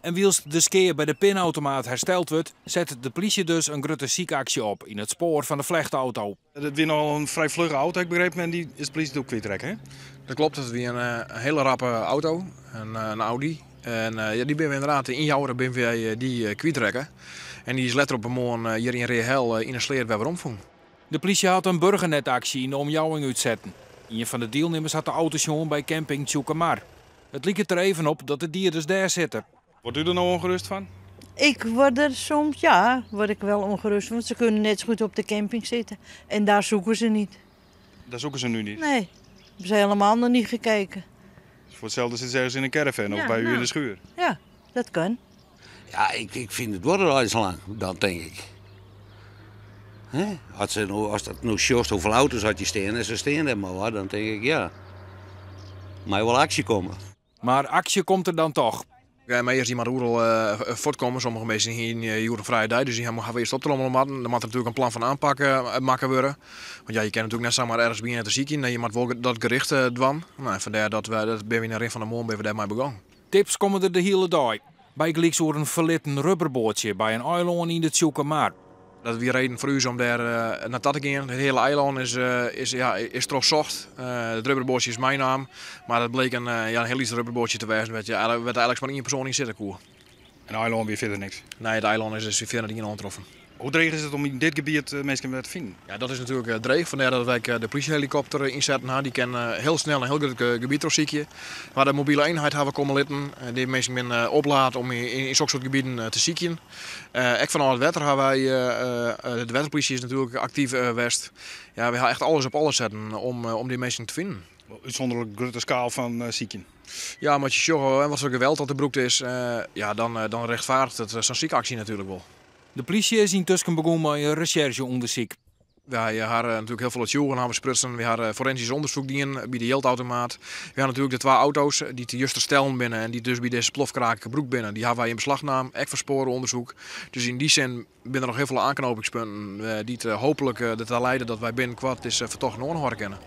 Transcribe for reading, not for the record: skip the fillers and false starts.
En wylst de skea by de pinautomaat hersteld wurdt, set de plysje dus in grutte sykaksje op yn it spoar fan de flechtauto. It wie nochal in frij flugge auto, ha ik begrepen, en dy is de plysje doe kwytrekke, hè? Dat kloppet, it wie in hiele rappe auto, in Audi. En ja, dy binne we ynderdaad yn Joure binne wy dy kwytrekke. En dy is letter op 'e moarn hjir yn Reahel yn 'e sleat wer weromfûn. De plysje hat in burgernetaksje yn de omjouwing útsetten. Ien fan de dielnimmers hat de auto sjoen by camping Tsjûkemar. It liket der even op dat de dieders dêr sitte. Wurdt u der no ûngerêst fan? Ik word er soms, ja, word ik wel ongerust, want ze kunnen net zo goed op de camping zitten. En daar zoeken ze niet. Daar zoeken ze nu niet? Nee, hebben ze helemaal nog niet gekeken. Dus voor hetzelfde zit ze ergens in een caravan of Ja, by u yn nou. de schuur? Ja, dat kan. Ja, ik fyn it duorret eins lang, dan tink ik. Hè? As se no, ast dat no sjochst hoefolle auto's at hjir stean en se stean dêr mar wat, dan tink ik ja, mei wol aksje komme. Mar aksje komt der dan toch. Ja, mar earst dy moat oeral fuortkomme. Sommige minsken hiene hjoed in frije dei, dus dy hawwe earst optrommele moatten. Der moat natuerlik in plan fan oanpak makke wurde. Want ja, je kinne natuerlik net samar ergens begjinne te sykjen. Nee, je moat wol dat gericht dwaan. Nou, en fandêr dat wy, dat binne we yn de rin fan de moarn binne we dêrmei begûn. Tips komme der de hiele dei. Bygelyks oer in ferlitten rubberboatsje by in eilân yn de Tsjûkemar. Dat wie reden foar ús om dêr nei ta te gean. It hiele eilân is, is, ja, is trochsocht. It rubberboatsje is meinaam, mar it bleek in, ja, in hiel lyts rubberboatsje te wêzen wêr't eigenlik mar ien persoan yn sitte koe. En eilân wie fierder niks? Nee, it eilân is dus fierder net ien oantroffen. Hoe dreech is it om yn dit gebiet minsken wer te finen? Ja, dat is natuerlik dreech. Fandêr dat wy ek de plysjehelikopter ynsetten ha. Dy kin hiel snel in hiel grut gebiet trochsykje. We ha de mobile eenheid ha we komme litten. Dy minsken binne oplaat om yn soksoart gebieten te sykjen. Ek fanôf it wetter ha wy, de wetterplysje is natuerlik aktyf west. Ja, wy ha echt alles op alles setten om dy minsken te finen. Útsûnderlik grutte skaal fan sykjen. Ja, mar as je sjogge wat foar geweld dat der brûkt is, ja, dan rjochtfeardiget it sa'n sykaksje natuerlik wol. De plysje is yntusken begûn mei in resjerzje-ûndersyk. Wy ha natuerlik hiel folle tsjûgen ha we sprutsen. Wy ha forensysk ûndersyk dien by de jildautomaat. Wy ha natuerlik de twa auto's dy't juster stellen binne en dy't dus by dizze plofkraak brûkt binne, dy ha wy yn beslach naam, ek foar spoare-ûndersyk. Dus yn dy sin binne der noch hiel folle oanknopingspunten dy't hooplik derta leide dat wy binnenkoart dizze fertochten oanhâlde kinne.